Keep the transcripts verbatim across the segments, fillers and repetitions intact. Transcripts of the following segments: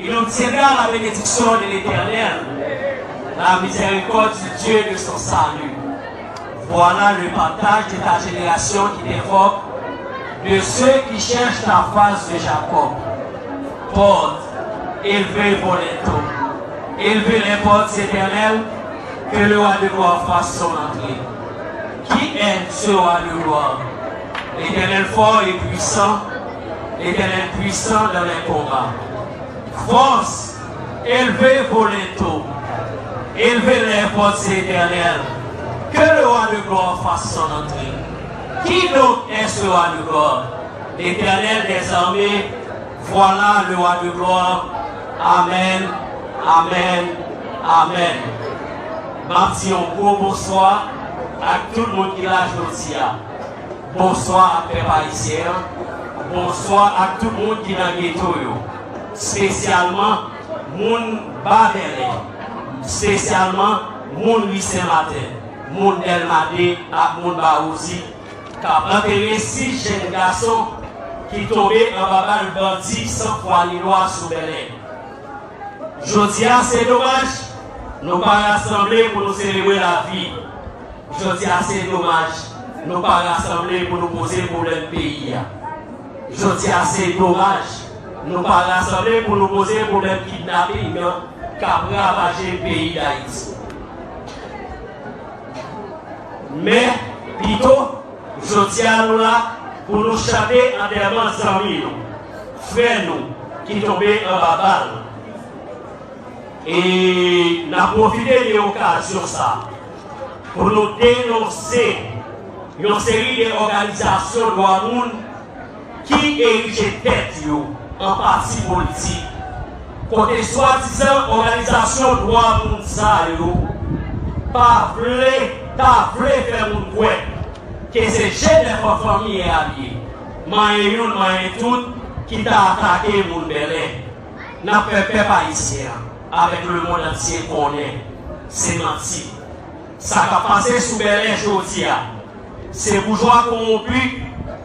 Il obtiendra la bénédiction de l'Éternel, la miséricorde du Dieu de son salut. Voilà le partage de ta génération qui t'invoque, de ceux qui cherchent la face de Jacob. Portes, élevez vos linteaux, élevez les portes éternelles, que le roi de gloire fasse son entrée. Qui est ce roi de gloire? L'Éternel fort et puissant, l'Éternel puissant dans les combats. Force, élevez vos linteaux, élevez les portes éternelles, que le roi de gloire fasse son entrée. Qui donc est ce roi de gloire? L'Éternel des armées, voilà le roi de gloire. Amen, amen, amen. M ap di yon gwo bonswa ak tout moun ki la jodi a. Bonswa ak pèp ayisyen an. Bonswa ak tout moun ki nan geto yo. Espesyalman moun Ba Bèlè. Espesyalman moun Ri Sen Maten. Moun Dèlma de ak moun Ba Wozi k ap antere sis jèn gason ki tonbe anba bal bandi san fwa ni lwa sou Bèlè. Jodi a, se domaj, nou pa rasanble pou nou selebre lavi. Jodi a, se domaj, nou pa rasanble pou nou poze pwoblèm peyi a. Jodi a, se domaj, nou pa rasanble pou nou poze pwoblèm kidnaping k ap ravaje peyi Dayiti. Men, pito, jodi a nou la pou nou chante antèman zanmi nou, frè nou ki tonbe anba bal. E n ap pwofite de okazyon sa a pou nou denonse yon seri de òganizasyon dwa moun ki erije tèt yo an pati politik, kote swadizan òganizasyon dwa moun sa yo pa vle, ta vle fè moun kwè ke se G nèf an fanmi e alye, manyen youn, manyen tout, ki ta atake moun Bèlè. N ap fè pèp ayisyen an avèk lemonn antye konnen se manti. Sa k ap pase sou Bèlè jodi a, se boujwa kowonpi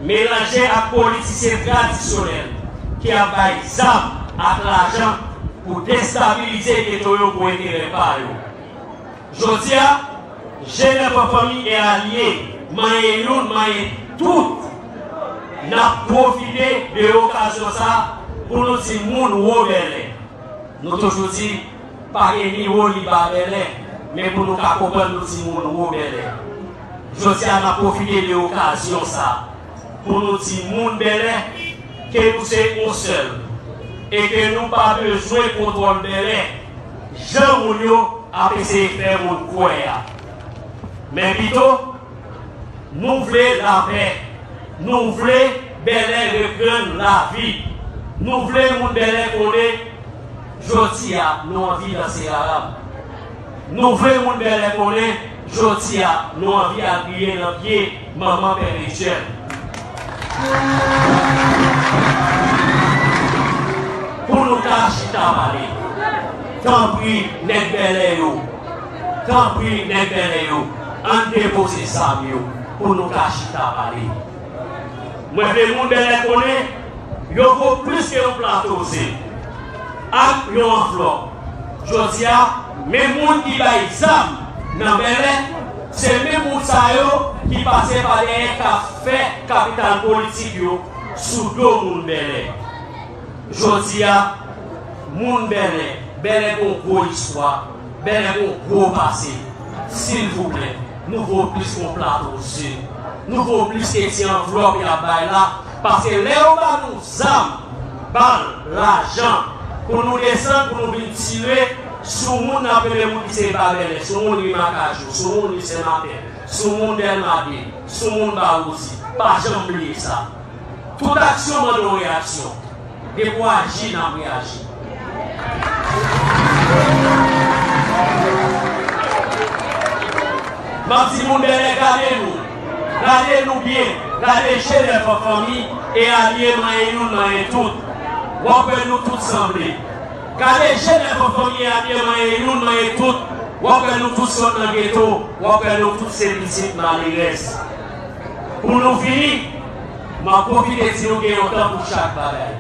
melanje ak politisyen tradisyonèl ki ap bay zam ak lajan pou destabilize geto yo pou enterè pa yo. Jodi a, G nèf an fanmi e alye, manyen youn, manyen tout, n ap pwofite de okazyon sa a pou nou di moun wo Bèlè. Nou toujou di, pa gen ni wo ni ba Bèlè, men pou nou ka konprann nou di moun wo Bèlè. Jodi a, n ap pwofite de okazyon sa a pou nou di moun Bèlè ke nou se yon sèl e ke nou pa bezwen kontwòl Bèlè jan moun yo ap eseye fè moun kwè a. Men pito, nou vle lapè, nou vle Bèlè reprann lavi, nou vle moun Bèlè konnen jodi a nou anvi danse rara. Nou vle moun Bèlè konnen jodi a nou anvi al griye nan pye manman Pè Ledyèn. Pou nou ka chita pale. Tanpri, nèg Bèlè yo. Tanpri, nèg Bèlè yo. Ann depoze zam yo pou nou ka chita pale. Mwen vle moun Bèlè konnen yo vo plis ke yon plato ze ak yon anvlòp. Jodi a, menm moun ki bay zam nan Bèlè, se menm moun sa yo ki pase pa dèyè k ap fè kapital politik yo sou do moun Bèlè. Jodi a, moun Bèlè, Bèlè gon gwo istwa, Bèlè gon gwo pase. Silvouplè, nou vo plis ke yon plato ze. Nou vo plis ke ti anvlòp y ap bay la, paske lè yo ba nou zam, bal, lajan, pou nou desann, pou nou vin tire sou moun n ap rele moun ki se Ba Bèlè, sou moun Ri Makajou, sou moun Ri Sen Maten, sou moun Dèlma de, sou moun Ba Wozi. Pa janm bliye sa. Tout aksyon mande yon reyaksyon. Depi w aji, n ap reyaji. M ap di moun Bèlè, gade nou. Gade nou byen. Gade G nèf an fanmi e alye, manyen youn, manyen tout. W ap wè nou tout sanble. Gade G nèf an fanmi e alye, manyen youn, manyen tout. W ap wè nou tout sot nan geto. W ap wè nou tout se pitit malerèz. Pou nou fini, m ap pwofite di nou gen yon tan pou chak bagay.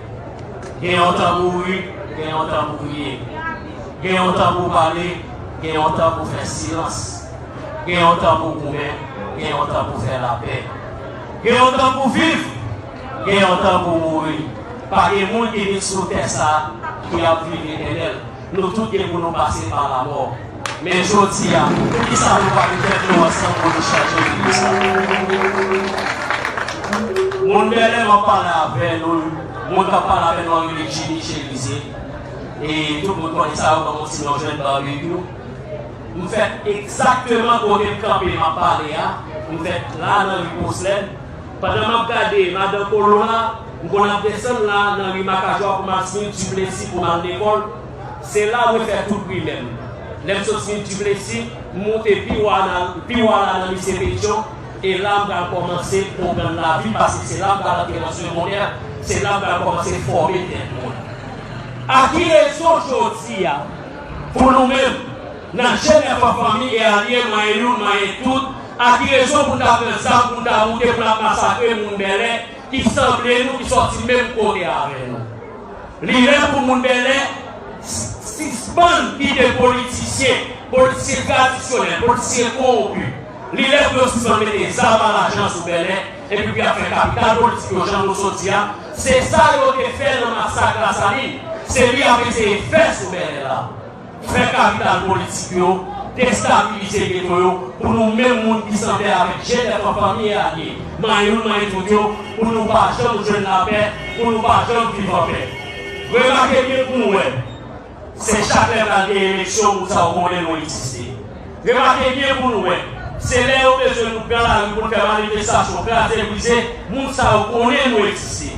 Gen yon tan mouri, Gen yon tan pou kriye. Gen yon tan pou pale. Gen yon tan pou fè silans. Gen yon tan pou goumen. Gen yon tan pou fè lapè. Gen yon tan pou viv. Gen yon tan pou mouri. Pa gen moun ki vin sou tè sa a ki ap viv etènèl. Nou tout gen pou nou pase pa lamò. Men jodi a, poukisa nou pa met tèt nou ansanm pou nou chanje peyi sa? Moun Bèlè, m ap pale avè nou. Moun k ap pale avè nou an rele Jimmy Cherizier. E tout moun konnen sa, yo ban m yon ti non jèn Babekyou. M fèt egzakteman kote m kanpe, m ap pale a. M fèt la nan ri Poslèn. Pandan m ap gade Madan Kolo la, m konn ap desann la nan ri Makajwa pou m al Smith Duplessis pou m al lekòl. Se la mwen fè tout primè m. Lè m sot Smith Duplessis, m moute pi wo a nan, pi wo a la nan lise Petyon, e la m pral kòmanse konprann lavi, paske se la m pral antre nan segondè, se la m pral kòmanse fòme tèt mwen. A ki rezon jodi a, pou nou menm, nan G N F an fanmi e alye, manyen youn, manyen tout, a ki rezon pou n ta pran zam, pou n ta moute, pou n ap masakre moun Bèlè ki sanble nou, ki sòti menm kote avè nou? Li lè pou moun Bèlè s-, sispann kite politisyen, politisyen tradisyonèl, politisyen kowonpi. Li lè pou yo sispann mete zam a lajan sou Bèlè, epi pou y ap fè kapital politik yo, jan nou sot di a. Se sa yo te fè nan masak Lasalin. Se li y ap eseye fè sou Bèlè la. Fè kapital politik yo, destabilize geto yo, pou nou menm moun ki sanble avèk G N F an fanmi e alye, manyen youn, manyen tout yo, pou nou pa janm jwenn lapè, pou nou pa janm viv anpè. Remake byen pou nou wè, se chak lè pral gen eleksyon, moun sa yo konnen nou egziste. Remake byen pou nou wè, se lè yo bezwen nou pran lari pou n fè manifestasyon, kraze, brize, moun sa yo konnen nou egziste.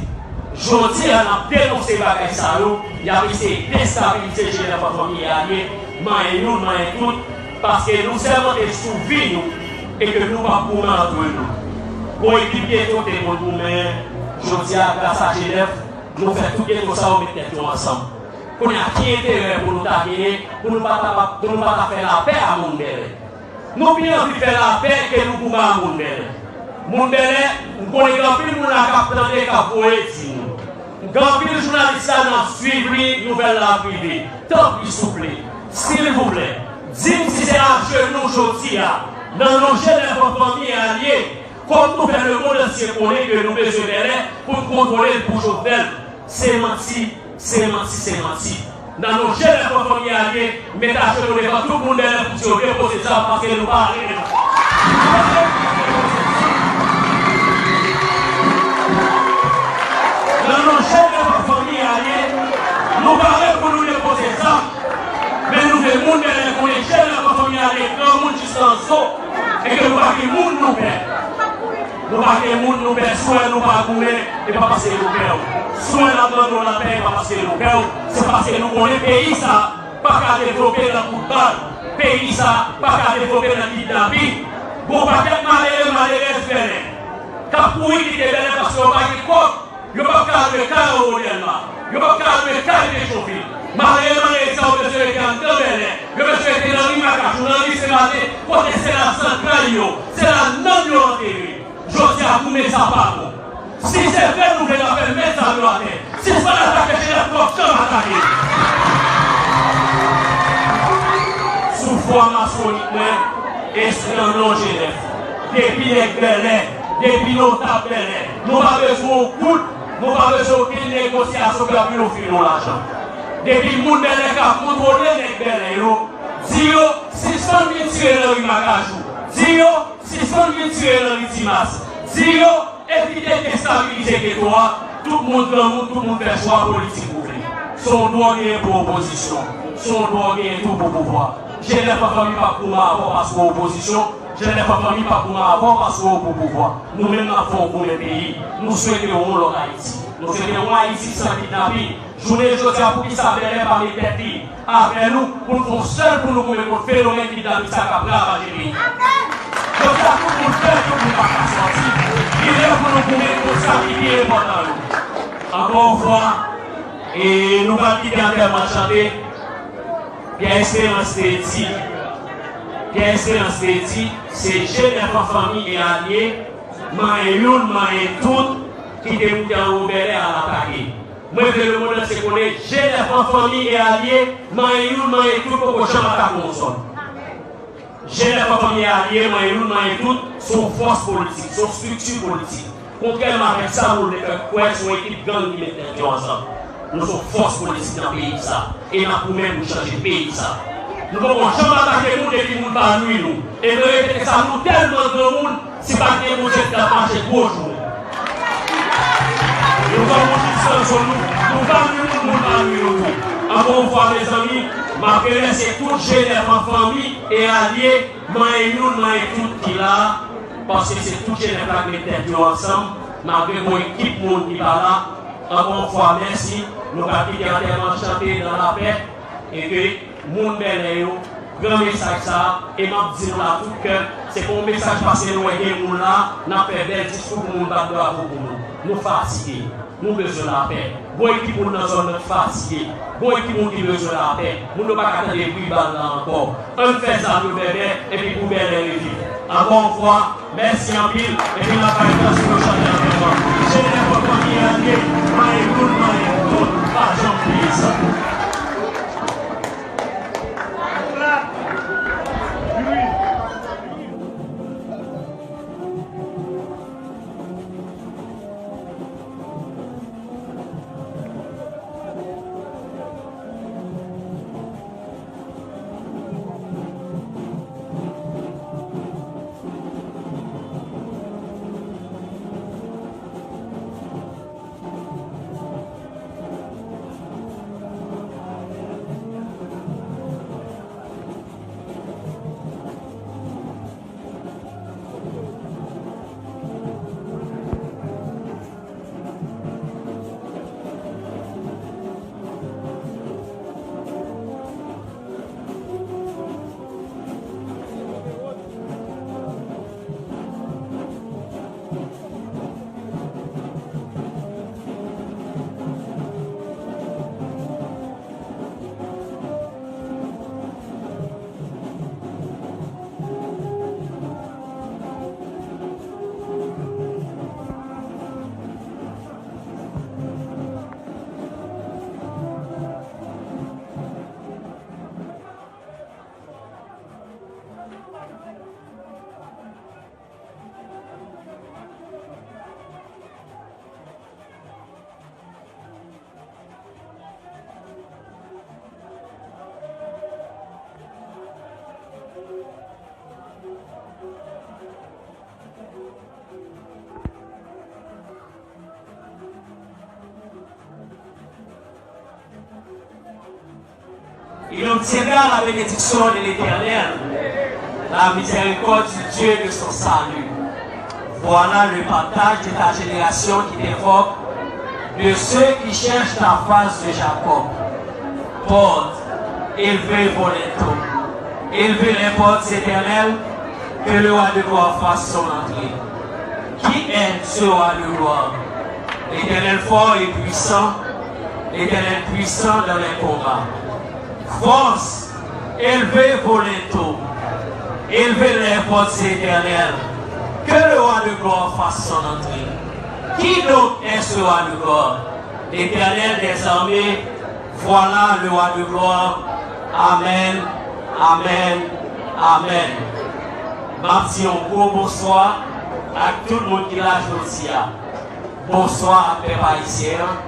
Jodi a, n ap denonse bagay sa yo, y ap eseye destabilize G N F an fanmi e alye, manyen youn, manyen tout, paske nou sèmante sou vi nou, e ke nou p ap goumen antre nou. Gon ekip geto te konn goumen, jodi a, gras a G N F, nou fè tout geto sa yo met tèt yo ansanm. Kounye a, ki enterè pou nou ta genyen, pou nou pa ta, pou nou pa ta fè lapè a moun Bèlè? Nou pi anvi fè lapè ke nou goumen a moun Bèlè. Moun Bèlè, m konnen gen anpil moun la k ap tande, k ap voye di nou. Gen anpil jounalis la n ap swiv li, nouvèl la ap rive. Tanpri, souple, silvouplè, di m si se ajenou jodi a, nan non G N F an fanmi e alye, kòm nou fè lemonn antye konnen ke nou bezwen Bèlè pou n kontwole l pou Jovenel. Se manti, se manti, se manti. Nan non G N F an fanmi e alye, met ajenou devan tout moun Bèlè pou di yo depoze zam paske nou pare. Nan non G N F an fanmi e alye, nou pare pou nou depoze zam. Men nou vle moun Bèlè konnen G N F an fanmi e alye, granmoun jis nan zo, e ke nou pa gen moun nou pè. Nou pa gen moun nou pè, si w wè nou pa goumen, e pa paske nou pè w. Si w wè n ap mande w lapè, e pa paske nou pè w, se paske nou konnen peyi sa pa ka devlope nan kout bal, peyi sa pa ka devlope nan kidnapin. Gon pakèt malere, malerèz Bèlè k ap kouri kite Bèlè paske yo pa gen kòb. Yo p ap ka lwe kay Anwo Dèlma. Yo p ap ka lwe kay Petyonvil. Malere, malerèz sa yo bezwen rete anndan Bèlè. Yo bezwen rete nan ri Makajou, nan ri Senmaten, kote se la zantray yo, se la nanm yo antere. Jodi a, goumen sa pa bon. Si se vre nou vle lapè, met zam yo atè. Sispann atake G N F, n p ap janm atake. Sou fwa masonik mwen, e sou nan non G N F. Depi nèg Bèlè, depi notab Bèlè, nou pa bezwen yon goud, nou pa bezwen okenn negosyasyon pou y ap vin ofri nou lajan. Depi moun Bèlè k ap kontwole nèg Bèlè yo, di yo sispann vin tire nan ri Makajou. Di yo sispann vin tire nan ri Dimas. Di yo evite destabilize geto a. Tout moun granmoun, tout moun fè chwa politik ou vle. Se yon dwa w genyen pou opozisyon. Se yon dwa w genyen tou pou pouvwa. G N F an fanmi p ap goumen avè w paske w opozisyon. G N F an fanmi p ap goumen avè w paske w pou pouvwa. Nou menm n ap fè w goumen peyi. Nou swete w yon lòt Ayiti. Nou swete w yon Ayiti san kidnapin. Jounen jodi a, poukisa Bèlè pa met tèt li avè nou pou n fè yon sèl, pou nou goumen kont fenomèn kidnapin sa k ap ravaje peyi a? Jodi a, tout moun pè, tout moun pa ka sòti. Li lè pou nou goumen kont sa ki pi enpòtan yo. Ankò yon fwa, e nou pral kite antèman chante. Pyè Esperans te di, Pyè Esperans te di, se G N F an fanmi e alye, manyen youn, manyen tout, ki te moute Anwo Bèlè al atake. Mwen vle lemonn antye konnen G N F an, Fanmi e Alye, manyen youn, manyen tout, poko janm atake yon zòn. G N F an, Fanmi e Alye, manyen youn, manyen tout, se yon fòs politik, se yon estrikti politik. Kontrèman avèk sa, moun vle fè kwè, se yon ekip gang ki met tèt yo ansanm. Nou se yon fòs politik nan peyi sa, e n ap goumen pou chanje peyi sa. Nou poko janm atake moun epi moun pa nwi nou. E nou repete sa, nou tèlman granmoun, si pa t gen Bondye, n t ap mache gwo jounen. Nou granmoun jistan zo nou, nou pa nwi moun, moun pa nwi nou tou. Ankò yon fwa, mezanmi, m ap remèsye tout G N F an, Fanmi e Alye, manyen youn, manyen tout ki la a, paske se tout G N F la ki met tèt yo ansanm, malgre gon ekip moun ki pa la. Ankò yon fwa, mèsi. Nou ka kite antèman chante nan lapè, e ke moun Bèlè yo pran mesaj sa a, e m ap di nou la tout kè, se pa yon mesaj paske nou wè gen moun la, n ap fè bèl diskou pou moun, bat bravo pou moun. Nou fatige. Nou bezwen lapè. Gon ekip moun nan zòn nan ki fatige. Gon ekip moun ki bezwen lapè. Moun yo pa ka tande bri bal la ankò. Ann fè zam yo bèbè, epi pou Bèlè reviv. Ankò yon fwa, mèsi anpil, epi n ap bay fòs pou yo chante ansanm. G N F an, Fanmi e Alye, manyen youn, manyen tout, pa janm bliye sa. Il obtiendra la bénédiction de l'Éternel, la miséricorde du Dieu de son salut. Voilà le partage de ta génération qui t'invoque, de ceux qui cherchent ta face de Jacob. Porte, élevez vos linteaux. Élevez les portes éternelles, que le roi de gloire fasse son entrée. Qui est ce roi de gloire? L'Éternel fort et puissant, l'Éternel puissant dans les combats. Force, élevez vos linteaux, élevez les portes éternelles, que le roi de gloire fasse son entrée. Qui donc est ce roi de gloire? L'Éternel des armées, voilà le roi de gloire. Amen, amen, amen. M ap di yon gwo bonswa ak tout moun ki la jodi a. Bonswa ak pèp ayisyen an.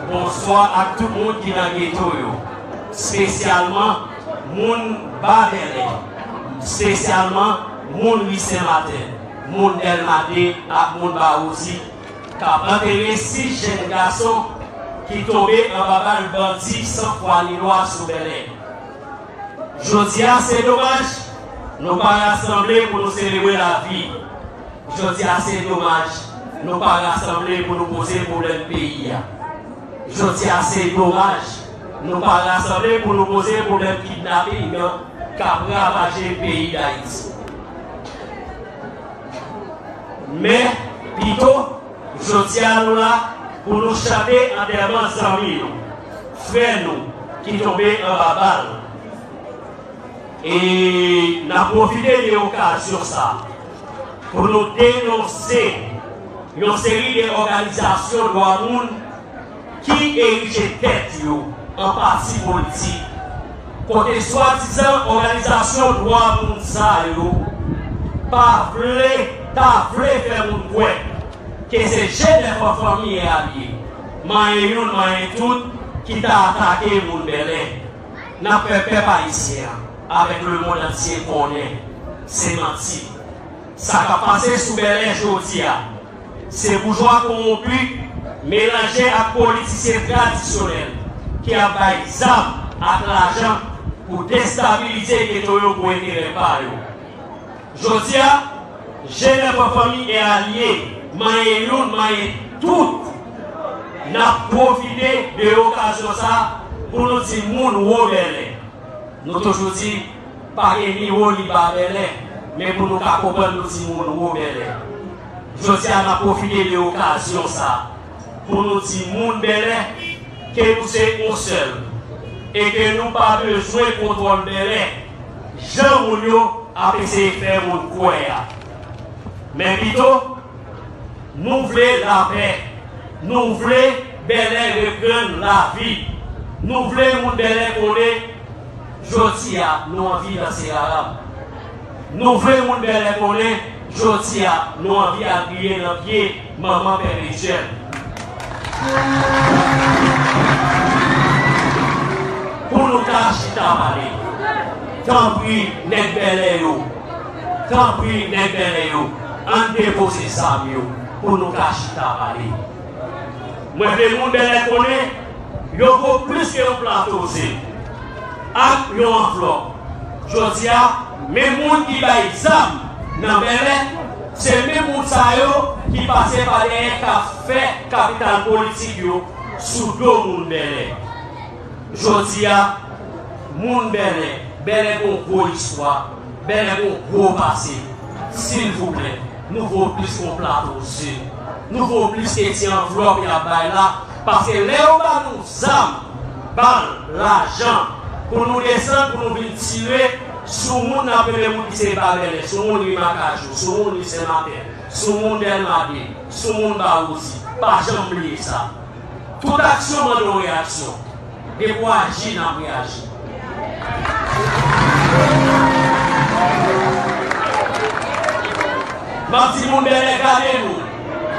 Bonswa ak tout moun ki nan geto yo. Espesyalman moun Ba Bèlè. Espesyalman moun Ri Sen Maten, moun Dèlma de ak moun Ba Wozi k ap antere sis jèn gason ki tonbe anba bal bandi san fwa ni lwa sou Bèlè. Jodi a, se domaj, nou pa rasanble pou nou selebre lavi. Jodi a, se domaj, nou pa rasanble pou nou poze pwoblèm peyi a. Jodi a, se domaj, nou pa rasanble pou nou poze pwoblèm kidnaping k ap ravaje peyi Dayiti. Men, pito, jodi a nou la pou nou chante antèman zanmi nou, frè nou ki tonbe anba bal. E n ap pwofite de okazyon sa a pou nou denonse yon seri de òganizasyon dwa moun ki erije tèt yo an pati politik, kote swadizan òganizasyon dwa moun sa yo pa vle, ta vle fè moun kwè ke se G nèf an fanmi e alye, manyen youn, manyen tout, ki ta atake moun Bèlè. N ap fè pèp ayisyen an avèk lemonn antye konnen se manti. Sa k ap pase sou Bèlè jodi a, se boujwa kowonpi melanje ak politisyen tradisyonèl ki ap bay zam ak lajan pou destabilize geto yo pou enterè pa yo. Jodi a, G nèf an fanmi e alye, manyen youn, manyen tout, n ap pwofite de okazyon sa a pou nou di moun wo Bèlè. Nou toujou di, pa gen ni wo ni ba Bèlè, men pou nou ka konprann nou di moun wo Bèlè. Jodi a, n ap pwofite de okazyon sa a pou nou di moun Bèlè ke nou se yon sèl e ke nou pa bezwen kontwòl Bèlè jan moun yo ap eseye fè moun kwè a. Men pito, nou vle lapè. Nou vle Bèlè reprann lavi. Nou vle moun Bèlè konnen jodi a nou anvi danse rara. Nou vle moun Bèlè konnen jodi a nou anvi al griyen nan pye manman Pè Etyèn. Pou nou ka chita pale. Tanpri, nèg Bèlè yo. Tanpri, nèg Bèlè yo. Ann depoze zam yo pou nou ka chita pale. Mwen vle moun Bèlè konnen yo vo plis ke yon plato ze ak yon anvlòp. Jodi a, menm moun ki bay zam nan Bèlè, se menm moun sa yo ki pase pa dèyè k ap fè kapital politik yo sou do moun Bèlè. Jodi a, moun Bèlè, Bèlè gon gwo istwa, Bèlè gon gwo pase. Silvouplè, nou vo plis ke yon plato ze. Nou vo plis ke ti anvlòp y ap bay la, paske lè yo ba nou zam, bal, lajan, pou nou desann, pou nou vin tire sou moun n ap rele moun ki se pa Bèlè, sou moun Ri Makajou, sou moun Ri Senmatè, sou moun Dèlma de, sou moun Bawouzi. Pa janm bliye sa. Tout aksyon mande yon reyaksyon. Depi w aji, n ap reyaji. M ap di moun Bèlè, gade nou.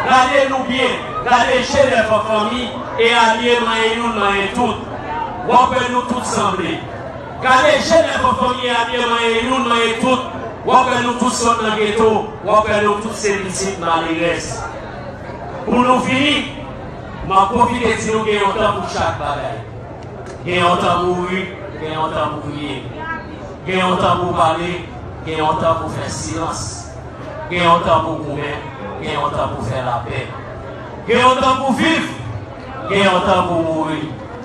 Gade nou byen. Gade G nèf an fanmi e alye, manyen youn, manyen tout. W ap wè nou tout sanble. Gade G nèf an fanmi e alye, manyen youn, manyen tout. W ap wè nou tout sot nan geto. W ap wè nou tout se pitit malerèz. Pou nou fini, m ap pwofite di nou gen yon tan pou chak bagay. Gen yon tan pou ri, gen yon tan pou kriye. Gen yon tan pou pale, gen yon tan pou fè silans. Gen yon tan pou goumen, gen yon tan pou fè lapè. Gen yon tan pou viv, gen yon tan pou mouri.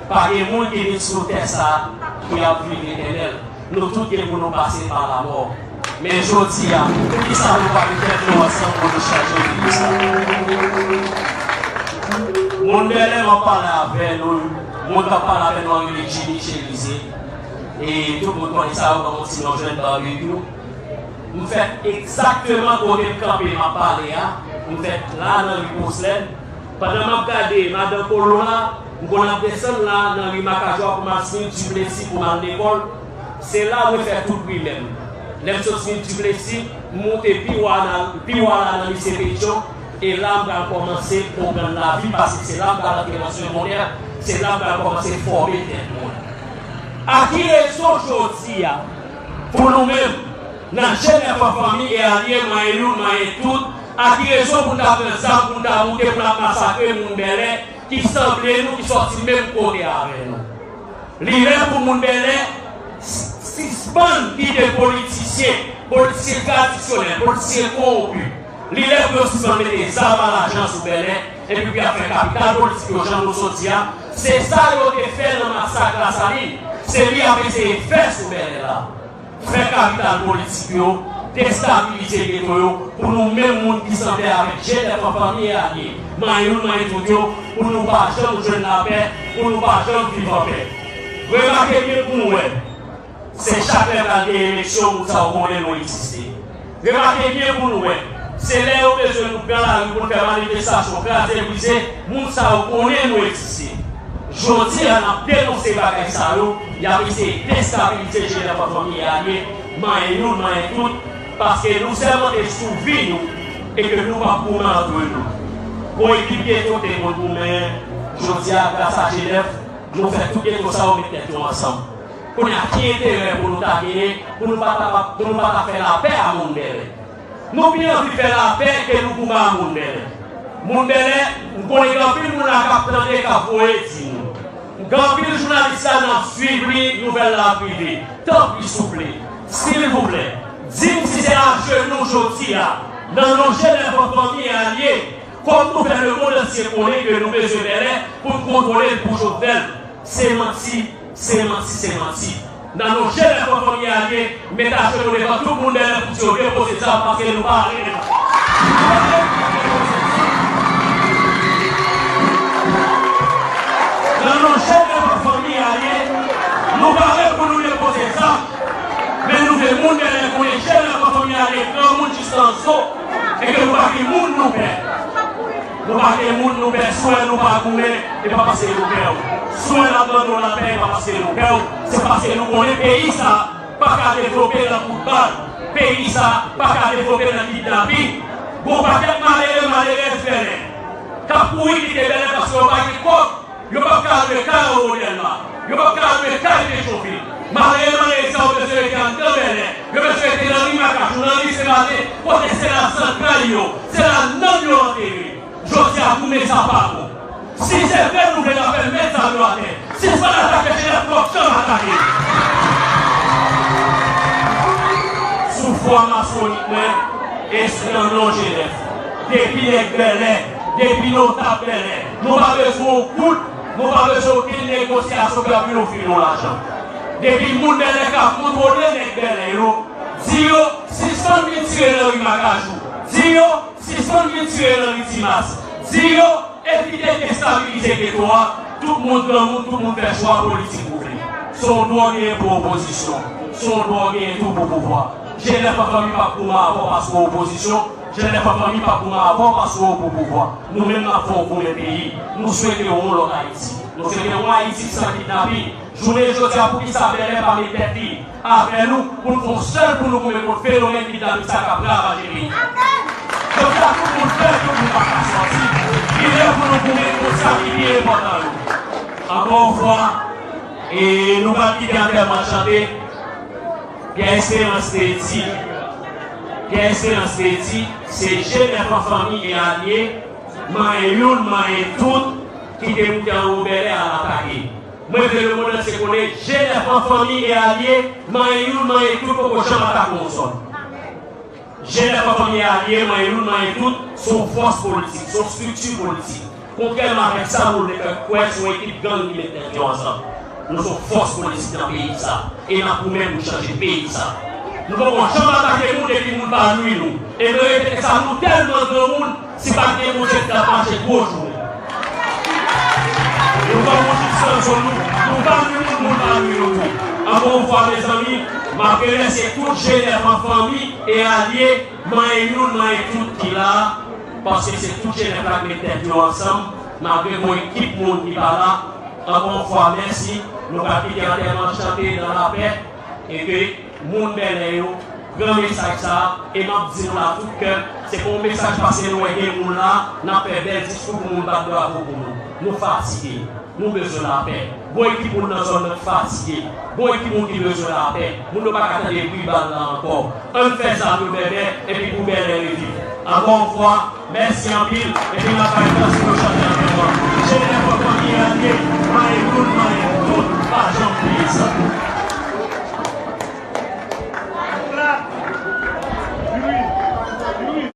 Pa gen moun ki vin sou tè sa a ki ap viv etènèl. Nou tout gen pou nou pase pa lamò. Men jodi a, poukisa nou pa met tèt nou ansanm pou nou chanje peyi sa? Moun Bèlè, m ap pale avè nou. Moun k ap pale avè nou an rele Jimmy Cherizier. E tout moun konnen sa, yo ban m yon ti non jwenn Babekyou. M fèt egzakteman kote m kanpe, m ap pale a. M fèt la nan ri Poslèn. Pandan m ap gade Madan Kolo la, m konn ap desann la nan ri Makajou a pou m al Smith Duplessis pou m al lekòl. Se la mwen fè tout primè m. Lè m sot Smith Duplessis, m monte pi wo a nan, pi wo a la nan lise Petyon, e la m pral kòmanse pwogram lavi, paske se la m pral antre nan segondè, se la m pral kòmanse fòme tèt mwen. A ki rezon jodi a, pou nou menm, nan G nèf an fanmi e alye, manyen youn, manyen tout, a ki rezon pou n ta pran zam, pou n ta moute, pou n ap masakre moun Bèlè ki sanble nou, ki sòti menm kote avè nou? Li lè pou moun Bèlè s-, sispann kite politisyen, politisyen tradisyonèl, politisyen kowonpi. Li lè pou yo sispann mete zam a lajan sou Bèlè, epi pou y ap fè kapital politik yo, jan nou sot di a. Se sa yo te fè nan masak Lasalin. Se li y ap eseye fè sou Bèlè la. Fè kapital politik yo, destabilize geto yo, pou nou menm moun ki sanble avèk G nèf an fanmi e alye, manyen youn, manyen tout yo, pou nou pa janm jwenn lapè, pou nou pa janm viv anpè. Remake byen pou nou wè, se chak lè pral gen eleksyon, moun sa yo konnen nou egziste. Remake byen pou nou wè, se lè yo bezwen nou pran lari pou n fè manifestasyon, kraze, brize, moun sa yo konnen nou egziste. Jodi a, n ap denonse bagay sa yo, y ap eseye destabilize G N F an fanmi e alye, manyen youn, manyen tout, paske nou sèmante sou vi nou, e ke nou p ap goumen antre nou. Bon, ekip geto te konn goumen, jodi a, gras a G N F, nou fè tout geto sa yo met tèt yo ansanm. Kounye a, ki enterè pou nou ta genyen, pou nou pa ta, pou nou pa ta fè lapè a moun Bèlè? Nou pi anvi fè lapè ke nou goumen a moun Bèlè. Moun Bèlè, m konnen gen anpil moun la k ap tande, k ap voye di nou. Gen anpil jounalis la n ap swiv li, nouvèl la ap rive. Tanpri, souple, silvouplè, di m si se ajenou jodi a, nan non G N F an fanmi e alye, kòm nou fè lemonn antye konnen ke nou bezwen Bèlè pou n kontwole l pou Jovenel. Se manti, se manti, se manti. Nan non G N F an fanmi e alye, m met ajenou devan tout moun Bèlè pou di yo depoze zam paske nou pa renmen. Nan non G N F an fanmi e alye, nou pare pou nou depoze zam, men nou vle moun Bèlè konnen G N F an fanmi e alye granmoun jis nan zo, e ke nou pa gen moun nou pè. Nou pa gen moun nou pè, si w wè nou pa goumen, e pa paske nou pè w. Si w wè n ap mande w lapè, e pa paske nou pè w, se paske nou konnen peyi sa pa ka devlope nan kout bal, peyi sa pa ka devlope nan kidnapin. Gon pakèt malere, malerèz Bèlè k ap kouri kite Bèlè paske yo pa gen kòb, yo p ap ka lwe kay Anwo Dèlma, yo p ap ka lwe kay Petyonvil. Malere, malerèz sa yo bezwen rete anndan Bèlè, yo bezwen rete nan ri Makajou, nan ri Senmaten, kote se la zantray yo, se la nanm yo antere. Jodi a, goumen sa pa bon. Si se vre nou vle lapè, met zam yo atè. Sispann atake G N F, nou p ap janm atake. Sou fwa masonik mwen, e nan non G N F, depi nèg Bèlè, depi notab Bèlè, nou pa bezwen yon goud, nou pa bezwen okenn negosyasyon pou y ap vin ofri nou lajan. Depi moun Bèlè ka kontwole nèg Bèlè yo, di yo sispann vin tire nan ri Makajou. Di yo sispann vin tire nan ri Timas. Di yo evite destabilize geto a. Tout moun granmoun, tout moun fè chwa politik ou vle. Se yon dwa w genyen pou opozisyon. Se yon dwa w genyen tou pou pouvwa. G N F an fanmi p ap goumen avè w paske w opozisyon. G N F an fanmi p ap goumen avè w paske w pou pouvwa. Nou menm n ap fè w goumen peyi. Nou swete w yon lòt Ayiti. Nou swete w yon Ayiti san kidnapin. Jounen jodi a, poukisa Bèlè pa met tèt li avè nou pou n fè yon sèl, pou nou goumen kont fenomèn kidnapin sa k ap ravaje peyi a? Jodi a, tout moun pè, tout moun pa ka sòti. Li lè pou nou goumen kont sa ki pi enpòtan yo. Ankò yon fwa, e nou pral kite antèman chante. Pyè Esperans te di, Pyè Esperans te di, se G N F an fanmi e alye, manyen youn, manyen tout, ki te moute anwo Bèlè al atake. Mwen vle lemonn antye konnen G N F an fanmi e alye, manyen youn, manyen tout poko janm atake yon zòn. G N F an fanmi e alye, manyen youn, manyen tout, se yon fòs politik, se yon estrikti politik. Kontrèman avèk sa, nou vle fè kwè se yon ekip gang ki met tèt yo ansanm. Nou se yon fòs politik nan peyi sa, e n ap goumen pou chanje peyi sa. Nou poko janm atake moun epi moun pa nwi nou. E mwen repete sa, nou tèlman granmoun, si pa t gen Bondye, n t ap mache gwo jounen. Nou pa moun jis nan zòn nou, nou pa nwi moun, moun pa nwi nou tou. Ankò yon fwa, mezanmi, m ap remèsye tout G N F an fanmi e alye, manyen youn, manyen tout ki la a, paske se tout G N F la k met tèt yo ansanm, malgre gon ekip moun ki pa la. Ankò yon fwa, mèsi. Nou pral kite antèman chante nan lapè, e ke moun Bèlè yo pran mesaj sa a, e m ap di nou la tout kè, se pa yon mesaj paske nou wè gen moun la, n ap fè bèl diskou pou moun, bat bravo pou nou. Nou fatige. Nou bezwen lapè. Gon ekip moun nan zòn nan k fatige. Gon ekip moun ki bezwen lapè. Moun yo pa ka tande bri bal la ankò. Ann fè zam yo bèbè, epi pou Bèlè reviv. Ankò yon fwa, mèsi anpil, epi n ap bay tans pou nou chante anpil. G N F an fanmi e alye, manyen youn, manyen tout, pa janm bliye sa.